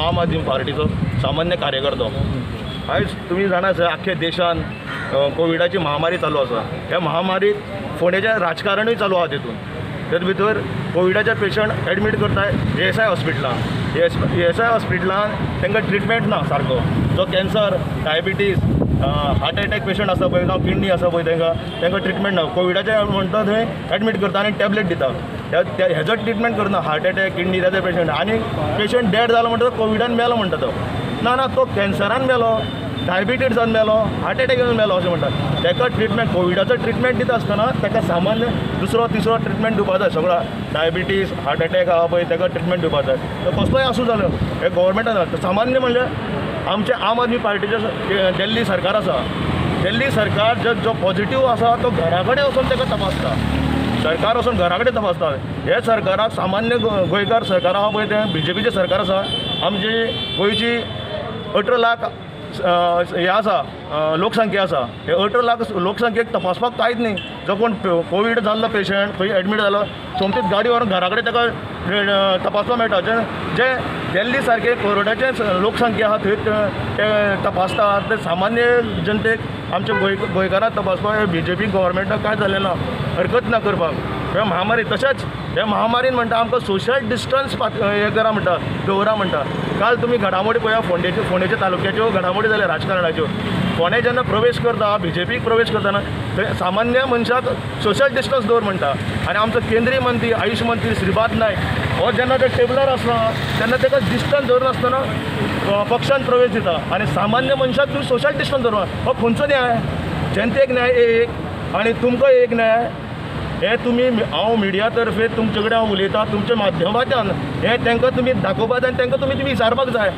आम आदमी पार्टीचो सामान्य कार्यकर्तो. आयज तुमी जाणा आसा आख्ख्या देशान कोविडाची महामारी चालू आसा. ह्या महामारीत फोंडेचें राजकारणूय चालू आसा. तितून तेतून भितर कोविडाचे पेशंट एडमीट करता एएसआय हॉस्पिटलान. एएसआय हॉस्पिटलान तांकां ट्रिटमेंट ना सारको. जो cancer, diabetes, heart attack patient आसा पळय, जावं किडनी आसा पळय, तांकां ट्रिटमेंट ना. कोविडाचे म्हणटा थंय एडमीट करता आनी टॅबलेट दिता. हेजो ट्रिटमेंट करना हार्ट एटॅक, किडनी ताचे पेशंट. आनी पेशंट डेड जालो म्हणटा तो कोविडान मेलो म्हणटा तो. ना ना, तो कॅन्सरान मेलो, डायबिटीसान मेलो, हार्ट एटॅकान मेलो अशें म्हणटात. ताका ट्रिटमेंट, कोविडाचो ट्रिटमेंट दिता आसतना ताका सामान्य दुसरो तिसरो ट्रिटमेंट दिवपा जाय. सगळो डायबिटीज, हार्ट एटॅक आहा पळय ताका ट्रिटमेंट दिवपा जाय. तो कसलोय आसूं जालो हे गव्हर्मेंटान. सामान्य म्हणजे आमचे आम आदमी पार्टीचे दिल्ली सरकार आसा. दिल्ली सरकार जो पॉझिटिव्ह आसा तो घरा कडेन वचून ताका तपासता. सरकार वचून घरा कडेन तपासता. हे सरकाराक सामान्य गोंयकार सरकार आहा पळय तें बीजेपीचें सरकार आसा. आमची गोंयची 18 लाख हे आसा लोकसंख्या आसा. हे 18 लाख लोकसंख्येक तपासपाक कांयच न्ही. जो कोण कोवीड जाल्लो पेशंट खंय एडमीट जालो, सोमतीच गाडी व्हरून घरा कडेन ताका तपासपाक मेळटा. जे दिल्ली सारके करोडाचे लोकसंख्या आहा थंय ते तपासता. ते सामान्य जनतेक आमच्या गोंयकारांक तपासपाक बीजेपी गव्हर्मेंटाक कांय जालें ना, हरकत ना करपाक. ह्या महामारी तशेंच ह्या महामारीन म्हणटा आमकां सोशल डिस्टन्स हें करा म्हणटा, दवरा म्हणटा. काल तुमी घडामोडी पळया, फोंडेच्या तालुक्याच्यो घडामोडी जाल्या राजकारणाच्यो. फोंडे जेन्ना प्रवेश करता, बीजेपीक प्रवेश करतना थंय सामान्य मनशाक सोशल डिस्टन्स दवर म्हणटा. आनी आमचो केंद्रीय मंत्री, आयुष मंत्री श्रीपाद नायक हो जेन्ना ते टेबलार आसता तेन्ना ताका डिस्टन्स दवरनासतना पक्षान प्रवेश दिता. आनी सामान्य मनशाक तुमी सोशल डिस्टन्स दवरा. हो खंयचो न्याय? जनतेक न्याय एक आनी तुमकां एक न्याय. हे तुमी, हांव मिडिया तर्फे तुमचे कडेन हांव उलयतां, तुमच्या माध्यमांतल्यान हें तांकां तुमी दाखोवपाक जाय आनी तांकां तुमी विचारपाक जाय.